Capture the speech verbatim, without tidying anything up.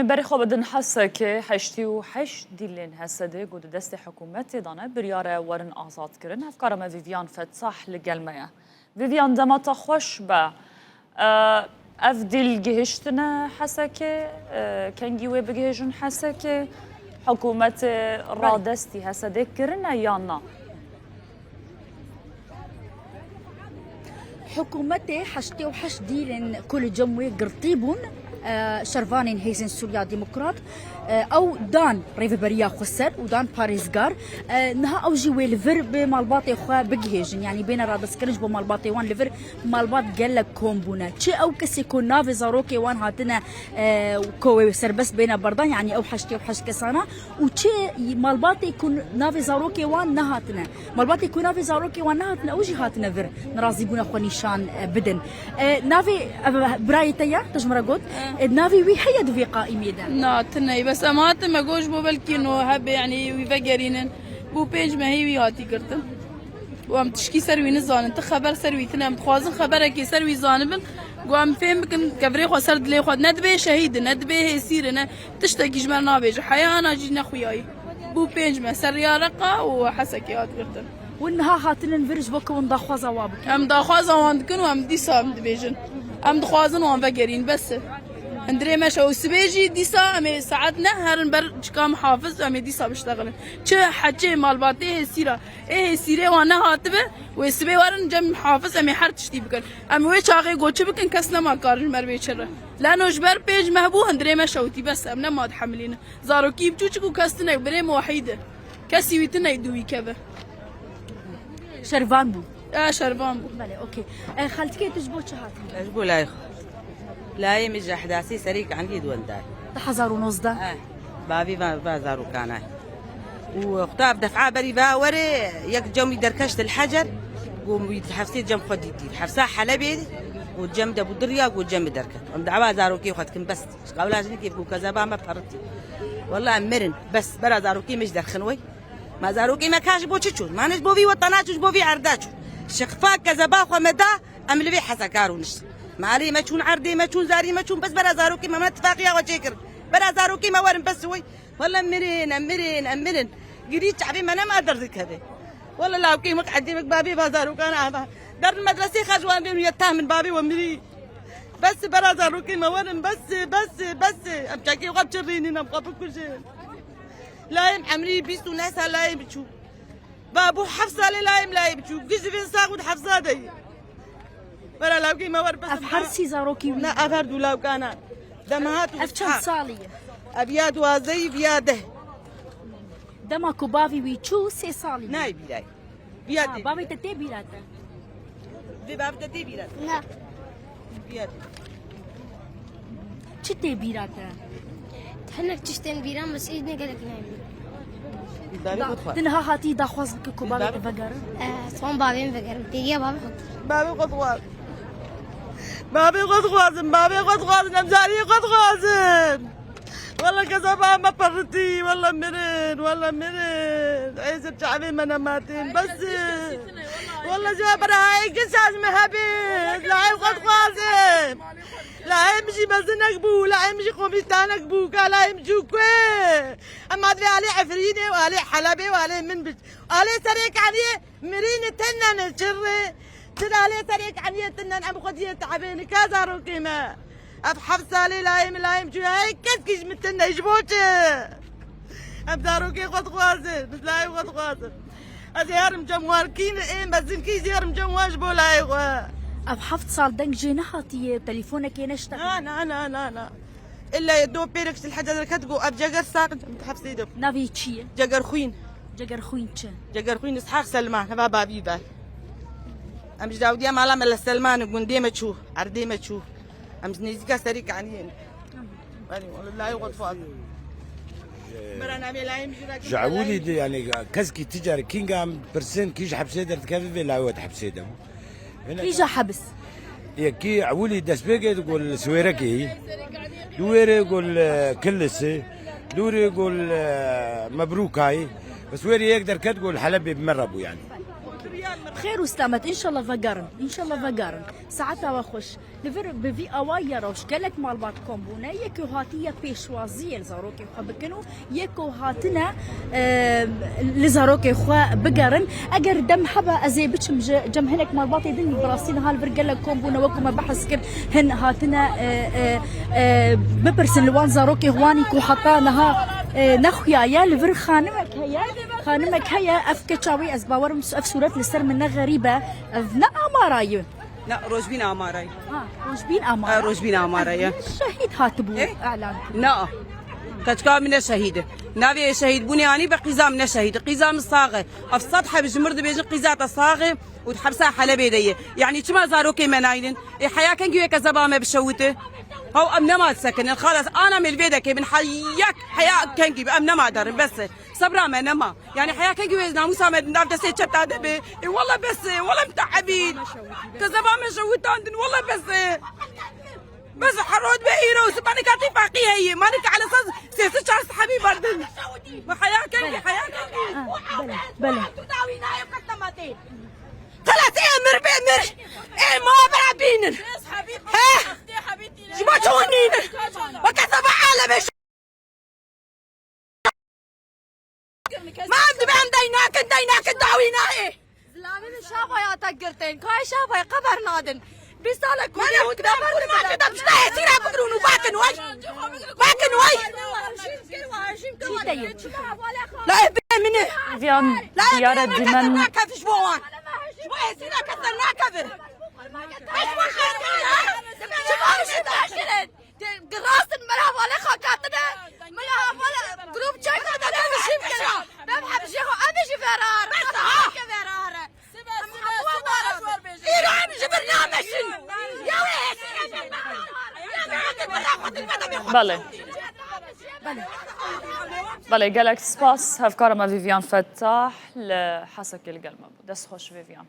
Berê xwe bidin Hesekê, heştê û heşt dîlên Hesedê ku di destê hikûmetê de ne, biryar e werin azadkirin. Hevkara me Vivian Fetah li gel me ye. Vivian, dema te xweş be. E, ev dîl gihiştine Hesekê, e, kengî wê bigihêjin Hesekê? Hikûmetê Belê. Radestî Hesedê kirine yan na? Hikûmetê heştê û heşt dîlên ku li cem wê girtî bûn, e, şervanên Hêzên Sûriya Demokrat, e, ew dan rêveberiya xweser û dan parêzgar. E, niha ew jî wê li vir bi malbatê xwe bigihêjin, yanî bêne radestkirin ji bo malbatê wan li vir malbat gelek kom bûne. Çi ew kesê ku navê zarokê wan hatine, e, ku wê serbest bêne berdan, yanî ew heştê û heşt kesana, û çi malbatê ku navê zarokê wan nehatine. Malbatê ku navê zarokê wan nehatine, ew jî hatine vir, nerazîbûna xwe nîşan, e, bidin. E, navê, e, birayê te ye, te ji min re got. E, navê wî heye di vê qaîmê de? Na, tune ye. Bes em hatin, me got ji bo belkî no hebe, yanî wî vegerînin. Bû pênc mehî wî hatî girtin. Û em tişkî ser wî nizanin. Ti xeber ser wî tine. Em dixwazin xeberekê ser wî zanibin. Ku em fêm bikin, kevirê xwe ser dilê xwe. Ne dibê şehîd e, ne dibê hêsîr e, ne tiştekî ji me re nabêje. Heya ana jî nexuyayî. Bû pênc meh ser riya Reqa û Hesekê hat girtin. Hûn niha hatinin vir ji bo ku hûn daxwaza wa bikin? Em daxwaza wan dikin û em dîsa em dibêjin. Em dixwazin wan vegerîn, bes e. Hundirê me şew sibê jî dîsa em ê saet neh herin ber çika mihafiz, em ê dîsa biştexilin. Çi heçê malbatê hêsîra, ê hêsîrê wan nehatibe, wê sibê werin cem mihafiz, em ê her tiştî bikin. Em wê çaxê goçi bikin, kes nema karin ji me re bê çi re. Leno ji ber pênc meh bû, hundirê me şewitî, bes em nema dihemilînin. Zarokî biçûçik û kes tune, birê min wehîd e. Kesî wî tune du wî keve. Şervan bû? E, şervan bû. Belê, okey. E, xaltikê tu ji bo çi hatî? Ez ji bo layê xwe. Layê min ji Ehdasî serî kanî di wendayê. Di hezar û nozdeh? E, bavê va, va zarokanay. Û xwe ev defa berî va were, yek cemî derkeşt li Hecer, got wî di hefsê cem xwe dîtî. Hefsa Helebê, got cem de bû diriya, got cem derket. Em dawa zarokê xwe dikin, bes. Ji qewla jinekê ku kezeba me peritî. Wela em mirin. Bes, bera zarokê me ji derxin wey. Ma zarokê me ka ji bo çi çûn? Ma ne ji bo vî wetena çûn, ji bo vî erda çûn. Şiqfa kezeba xwe me da, em li vê heseka rûniştin. Malê me çûn, erdê me çûn, zarî me çûn, bes bera zarokê me, me tifaqiya xwe çêkirin. Bera zarokê me werin bes wey. Wela mirin, em mirin, em mirin. Girî çavê me nema derdikeve. Wela lawkê min qedê min bavê va zarokan ava. Derin medresê xerc wan bên û yeta min bavê we mirî. Bes e, bera zarokê me werin, bes e, bes e, bes e. Em çekê xwe biçirînin, em xwe bikujin. Layê min emrî bîst û neh sal layê min çû. Va bû heft salê layê min layê min çû. Giş divên sax û di hefza de ye. Bera lawkê me wer, bes e. Ev her sî zarokî wî? Ne, ev her du lawkana. Dema hat û Ev çend salî ye? Ev ya duwazdeh, ev ya deh. Dema ku bavî wî çû sê salî bû? Nayê bîra ye. Viya Ha, dê. Bavê te tê bîra te? Vê bavê te tê bîra te? Ne. Viya dê. Çi tê bîra te? Hinek tiştên bîra min, sî ne gelek nayê bîra. Bavê Da- xwe dixwar. Tu niha hatî daxwaz bike ku bavê te vegerin? Eh, son bavê min vegerin. Têgiya bavê xwe. Bavê xwe dixwar. Bavê xwe dixwazin, bavê xwe dixwazin, em zariyê xwe dixwazin. Wela kezeba me peritî, wela mirin, wela mirin. Êzir çavê me nematên, bes. Wela ji we berahayê giş ez me hebê, layê xwe dixwazim. Layê min jî mezinek bû, layê min jî komîtanek bû, ka layê min çû ku. Em hat vê alê Efrînê û alê Helebê û alê min bi-, alê Serêkaniyê. Mirîne tinen çirrê, çiralê serê kaniyê tinen em xwediyê te'bê nika zarokê me. Ev heft salê layê min layê min çû, hey keskî ji min tine ji bo çi? Em zarokê xwe dixwazin, biz layê xwe dixwazin. Ez ê herim cem wan kî ne ê mezinkî jî herim cem wan ji bo layê xwe. Ev heft sal deng jê nehatiye, telefonekê neşte. Na, na, na, na, na. Îlla do pêrek ji Hece derket got, ev Ceger Saq, hepsê de. Navê çi ye? Ceger Xwîn. Ceger Xwîn çi? Ceger Xwîn Îshaq Selman, heva bavî ver. Em ji dawidiya mala me li Selman, gundê me çû, erdê me çû. Em ji nêzîka serî kaniyên. Belê, wallahî xwe dixwazim. Mera navê layê min jî re Ji ewilî de, yanî, keskî ti car kînga em pirsin, kî ji hepsê derdikeve, vê lawê de hepsê de bû. Kîja hebis? Yekî ewilî destpêkê digot li Siwêrekê yî. Dû wêrê got li Kilisê. Dû wêrê got li Mebrûkayê. Bi Siwêrê yek derket got li Helebê bi me re bû yanî. Xêr û selamet, înşallah vegerin. Înşallah vegerin. Saeta we xweş. Li vir bi vî awayî ya rewş gelek malbat kom bûne. Yekê hatî ya pêşwaziyê li zarokê xwe bikin û yeko hatine, e, li zarokê xwe bigerin. Eger dem hebe ez ê biçim ji cem hinek malbatê din, bi rastî niha li vir gelek kom bûne, wekû me behs kir, hin hatine, e, e, e, bipirsin li wan zarokê wan ê ku heta niha, e, nexuyaye. Li vir xanimek heye, xanimek heye, ev keça wê ez bawerim ev sûret li ser min ne xerîb e, ev ne Amara ye. Na, Rojbîn Amara ye. Ha, Rojbîn Amara. Ha, Rojbîn Amara ye. Şehîd hatibû Eh? Elan. Na. Keçika min ne şehîd e. Navê şehîdbûnê anî be qîza min ne şehîd e. Qîza min sax e. Ev sed heb ji mir dibêjin qîza te sax e û di hepsa Helebê de ye. Yanî çima zarokê me naynin? Ê heya kengî wê kezeba me bişewite? Haw em nema disekinin. Xalas ana me li vê dekê bin heyek heya kengî bi em nema derin bes e. Sebra me nema. Yani heya kengî wê namûsa me di nav destê çeta de be. E, wala bes e, wala miteebîn. Kezeba me şewitandin, wala bes e. Bes herod be îro, sibanika tîfaqî heye. Manika elesaz sêsi çar sahabî berdin. Ma heya kengî, heya kengî. Bele, bele. Xelas, ê mir be mir. Ê ma bera bînin. He? Ji ma çawan nînin. Weke seba aleme Ma em dibe em dey nakin, dey nakin dawî nayê. Zilamê min şavaya te girtin. Kayê şavayê qeber nadin. Bîst sale ku Wele hûn dibe em qeber qurban dikine. Kida pişta hêsîra bigirûn û bakin wey. Bakin wey. Çî te ye? La ev bê min e. Viyan La ev diyare bê min e. Dimen. Kes nakevir ji bo wan. Ji bo hêsîra kes nakevir. Kes bo hêsîra. Ji bo hêsîra. Te girastin min hevalê xwe ketine. Min heval grup çek de ne bijim kira. Dem heb jê xwe em jî verar. Bes ha. Ke verar. Îro em ji bir nameşin. Ya wê hêsî. Belê. Belê, gelek spas. Hevkara me Vivian Fettah li Hesekê li gel me bû. Dest xweş Vivian.